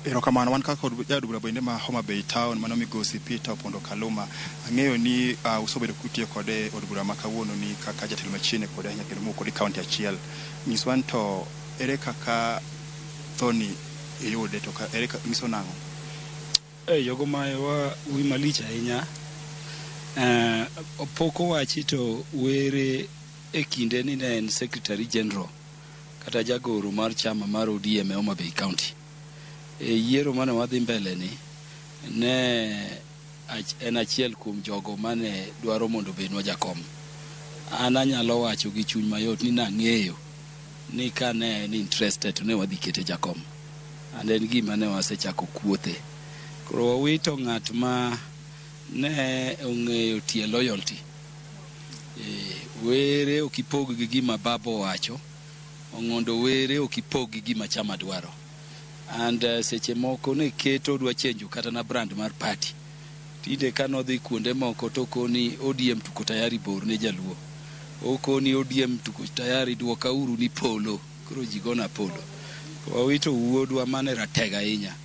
Erokamano wan kaka kod jaod bura bende ma Homa Bay Town mano migosi Peter Opondo Kaluma. Ang'eyo ni usebedo kutiyo kode e od bura ma kawuono ni kaka jatelo machiegni kode ahinya kendo mowuok kode kaunti achiel. Nyiswa ni to ere kaka thoni iyude to ere nyiso nang'o? Jogo ma wi malich ahinya. Pok owachi to Were e kinde ni ne en Secretary General kata jagoro mar chama mar ODM e Homa Bay County. E yiero mane wadhi mbele ni ne en achiel kuom jogo mane dwaro mondo obednwa jakom. An anyalo wacho gi chuny mayot ni nang'eyo ni ka ne en interested to ne wadhi kete jakom. And en gima ne wasechako kuothe. Koro wawito ng'at ma ne ong'eyo tie loyalty. Were ok ipog gi gima baba owacho, Ong'ondo Were ok ipog gi gima chama dwaro. And seche moko ne keto dwa chenjo kata na brand mar party. Tinde ka nodhi kuonde moko to okoni ODM tuko tayari bor ne jaluo. Okoni ODM tuko tayari duoka uru ni polo. Koro ji gona polo. Wawito wuodwa mane ratego ahinya.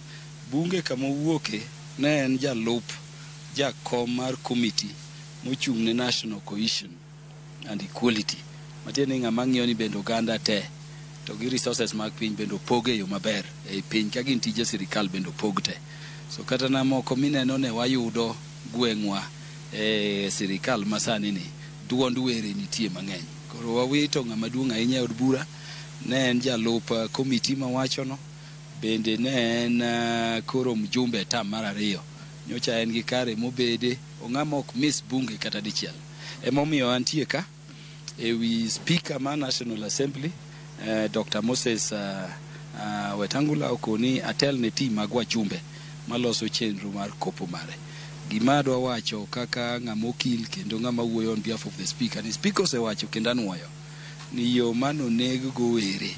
Bunge kama owuoke ne en jalup jakom mar committee mochung' ne National Cohesion and Equality. Matiende ni ng'ama ng'iyo ni bende oganda te to gi resources mag piny bende opog e yo maber ei piny ka gin tije sirikal bende opog te. So kata na moko mineno ne wayudo gweng'wa e sirikal masani ni duond Were nitie mang'eny. Koro wawito ng'ama duong' ahinya e od bura, ne en jalup committee mawachono, bende ne en koro mjumbe e term mar ariyo. Nyocha en gi kare mobede, ong'ama ok miss bunge kata dichiel. Emomiyo antie ka ewi speaker mar National Assembly Dr. Moses Wetangula okoni atel ne team mag wajumbe maloso chenro mar kopo mare. Gima adwa wacho kaka ng'ama okil kendo ng'ama wuoyo on behalf of the speaker ni speaker osewacho kendo anuoyo ni yo manoneg go Were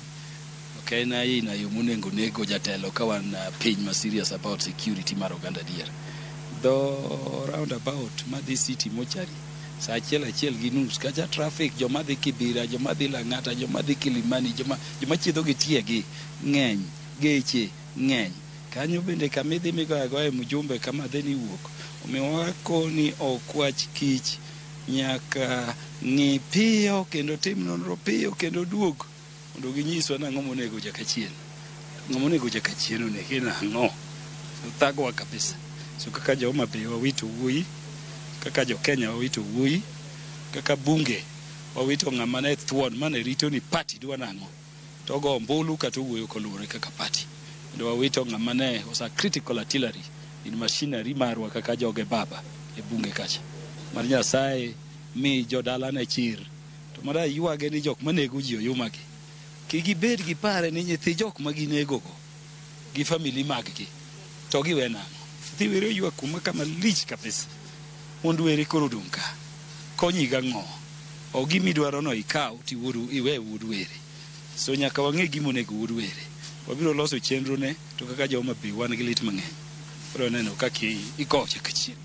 ok en aina yo monego neg go jatelo ka wan piny ma serious about security mar oganda dier. Dho roundabout madhi City Mortuary saa achiel achiel gi nus kacha traffic joma dhi Kibera, joma dhi Lang'ata, joma dhi Kilimani, joma chiedho gi tiegi ng'eny, geche ng'eny. Kanyo bende kama idhi migoyo agoya e mjumbe kama dhi ni wuok. Omiyo wakoni ok wach kich nyaka ng'i piyo kendo tim nonro piyo kendo duog mondo ginyiswa nang'o monego Jakachien. Ng'ama onego Jakachien onege nang'o? Thagowa kabisa. So kaka jo Homa Bay wawito wuoyi, kaka jo Kenya wawito wuoyi, kaka bunge wawito ng'ama ne thuon mane rito ni party dwa nang'o. To ogo ombulu kata owuoyo koluwore kaka party. Kendo wawito ng'ama ne was a critical artillery in machinery marwa kaka joge baba e bunge kacha. Mar Nyasaye mi jodala ne chir. To mara ywage ni jok manego ji oyumagi. Kik gibed gi pare ni nyithi jok ma ginego go gi family mag gi to giwe nang'o. Nyithi Were oywak kuma kama lich kabisa. Mond Were koro odong' ka. Konyi gang'o? Ok gima idwaro no ikaw to iwe wuod Were. So nyaka wang'e gima onego wuod Were. Wabiro loso chenro ne to kaka jo Homa Bay wan gi lit mang'eny. Wabiro neno kaka ikowo Jakachien.